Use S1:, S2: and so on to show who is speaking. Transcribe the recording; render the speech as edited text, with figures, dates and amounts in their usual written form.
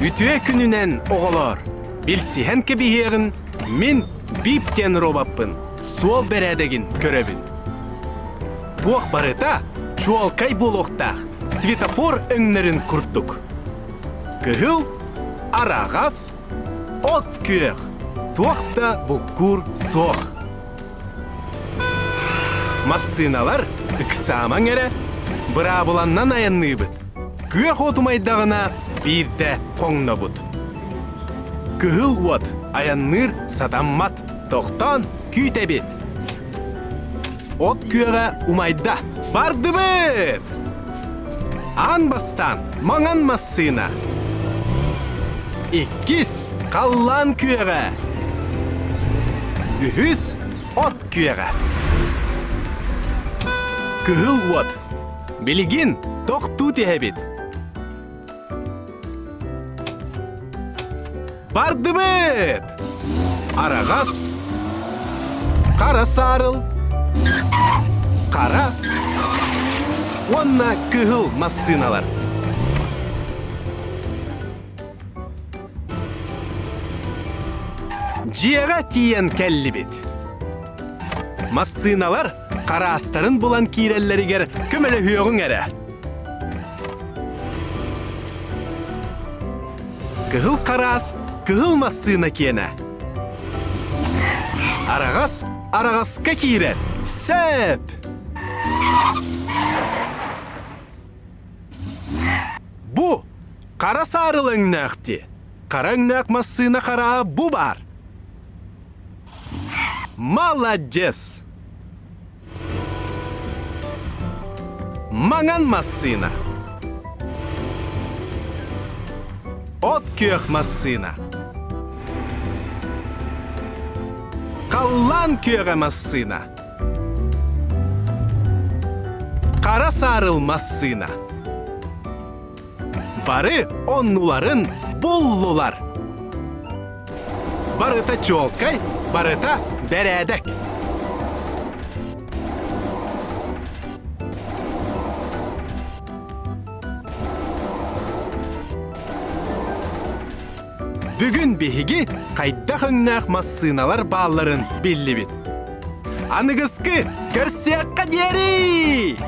S1: Үтүө күнүнэн, оҕолоор! Билсиһэн кэбиһиэҕин, мин Бип диэн робоппун, суол бэрээдэгин көрөбүн. Туох барыта чуолкай буолуохтаах, светофор өҥнөрүн курдук. Кыһыл, араҕас, от күөх, туох да буккуур суох. Массыыналар ыксаамаҥ эрэ, быраабыланнан айанныыбыт. Күөх уот умайдаҕына биирдэ хоҥнобут. Кыһыл уот айанныыр сатаммат, тохтоон күүтэбит. От күөҕэ умайда. Бардыбыт! Аан бастаан маҥан массыына. Иккис халлаан күөҕэ. Үһүс от күөҕэ. Кыһыл уот. Билигин тохтуу түһэбит. Бардыбыт! Араҕас, хара саарыл, хара уонна кыһыл массыыналар. Дьиэҕэ тиийэн кэллибит. Массыыналар хараастарын булан киирэллэригэр көмөлөһүөҕүҥ эрэ. Кыһыл хараас, кыһыл массыына киэнэ. Араҕас араҕаска киирэр. Сөп! Бу хара саарыл өҥнөөх дии. Хара өҥнөөх массыына хараа бу баар. Маладьыас! Маҥан массыына. От күөх массыына. Халлаан күөҕэ массыына. Хара саарыл массыына. Бары оннуларын буллулар. Барыта чуолкай, барыта бэрээдэк. Бүгүн биһиги хайдах өҥнөөх массыыналар баалларын биллибит. Аныгыскы көрсүөххэ диэри!